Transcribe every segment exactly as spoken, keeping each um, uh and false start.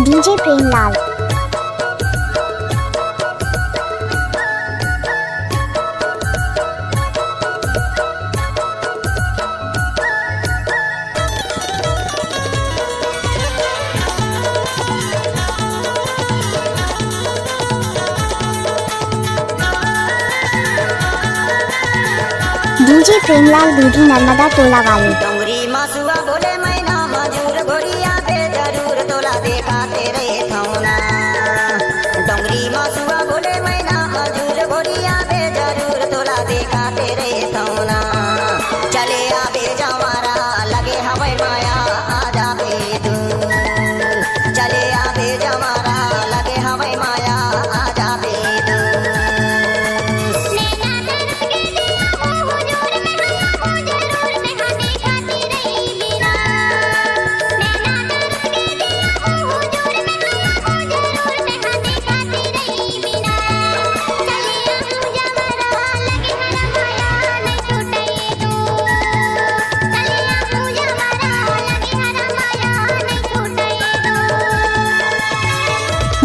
DJ Premlal. DJ Premlal दूधी नर्मदा टोला वाले। डोंगरी मासुआ बोले मैना मजूर गोरिया बे जरूर तोला देखा तेरे थौना। डोंगरी मासुआ बोले मैना मजूर गोरिया बे जरूर तोला देखा तेरे थौना। चले आबे जवारा लगे हवै माया आ जाबे तू। चले आबे जवारा लगे हवै माया आ जाबे तू।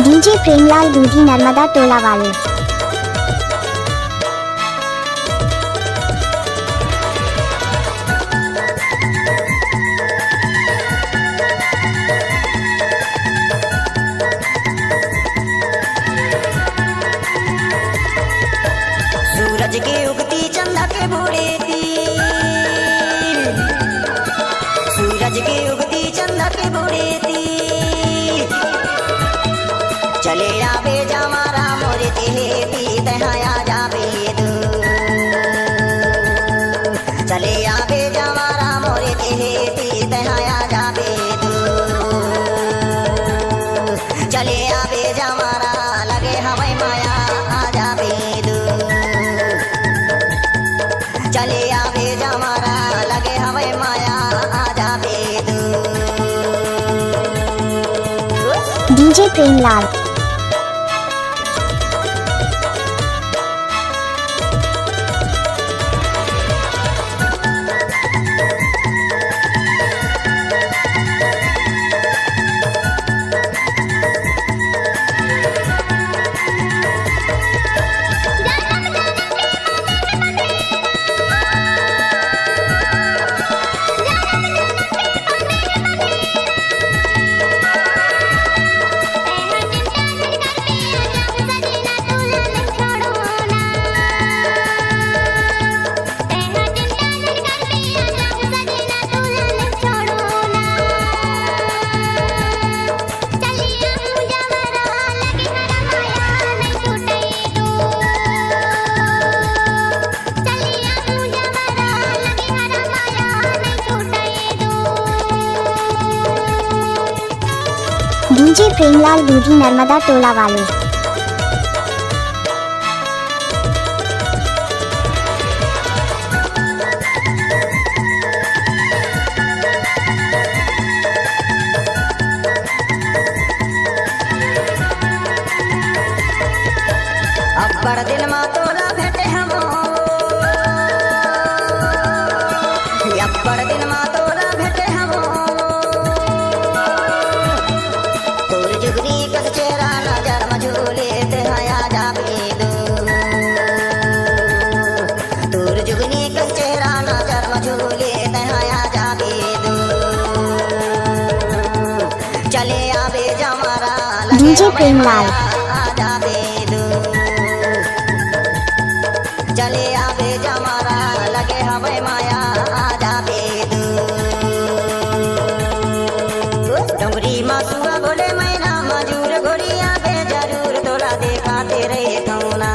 DJ प्रेमलाल दूधी नर्मदा टोला वाले। सूरज के उगती चंदा के बूड़े ती, सूरज के उगती चंदा के बूड़े ती, चले आबे जवारा मोरे देहे ती तहाँ आ जाबे तू। चले आबे जवारा मोरे देहे ती तहाँ आ जाबे तू। चले आबे जवारा लगे हवै माया आ जाबे तू। चले आबे जवारा लगे हवै माया आ जाबे तू। DJ प्रेमलाल। DJ प्रेमलाल दूधी नर्मदा टोला वाले। अब्बड़ दिन मा तोला भेटे हमो, अब्बड़ दिन मा तोला भेटे हमो। तोर जुगनी कस चेहरा नजर मा झूले ते हया जाबे दू। तोर जुगनी कस चेहरा नजर मा झूले ते हया जाबे दू। चले आबे जमारा लगे DJ हवै प्रेमलाल। माया आ जाबे दू। चले आबे जमारा लगे हवै माया आ जाबे दू। डोंगरी मासुआ बोले मैना मजूर गोरिया बे जरूर तोला देखा तेरे थौना।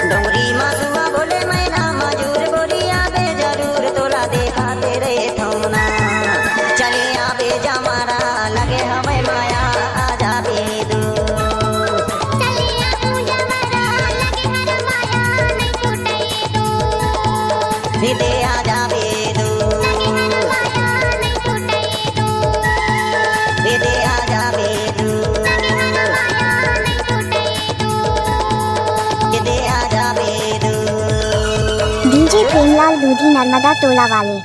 डोंगरी मासुआ बोले मैना मजूर गोरिया बे जरूर तोला देखा तेरे थौना। चले आबे जमारा लगे हवै माया आ जाबे दू। चले आबे जमारा लगे हवै माया नहीं छूटे दू। दीदी आ जाबे दू। लगे हवै माया नहीं छूटे दू। दीदी आ जाबे दू। लगे हवै माया नहीं छूटे दू। दीदी आ जाबे दू। DJ प्रेमलाल दूधी नर्मदा टोला वाले।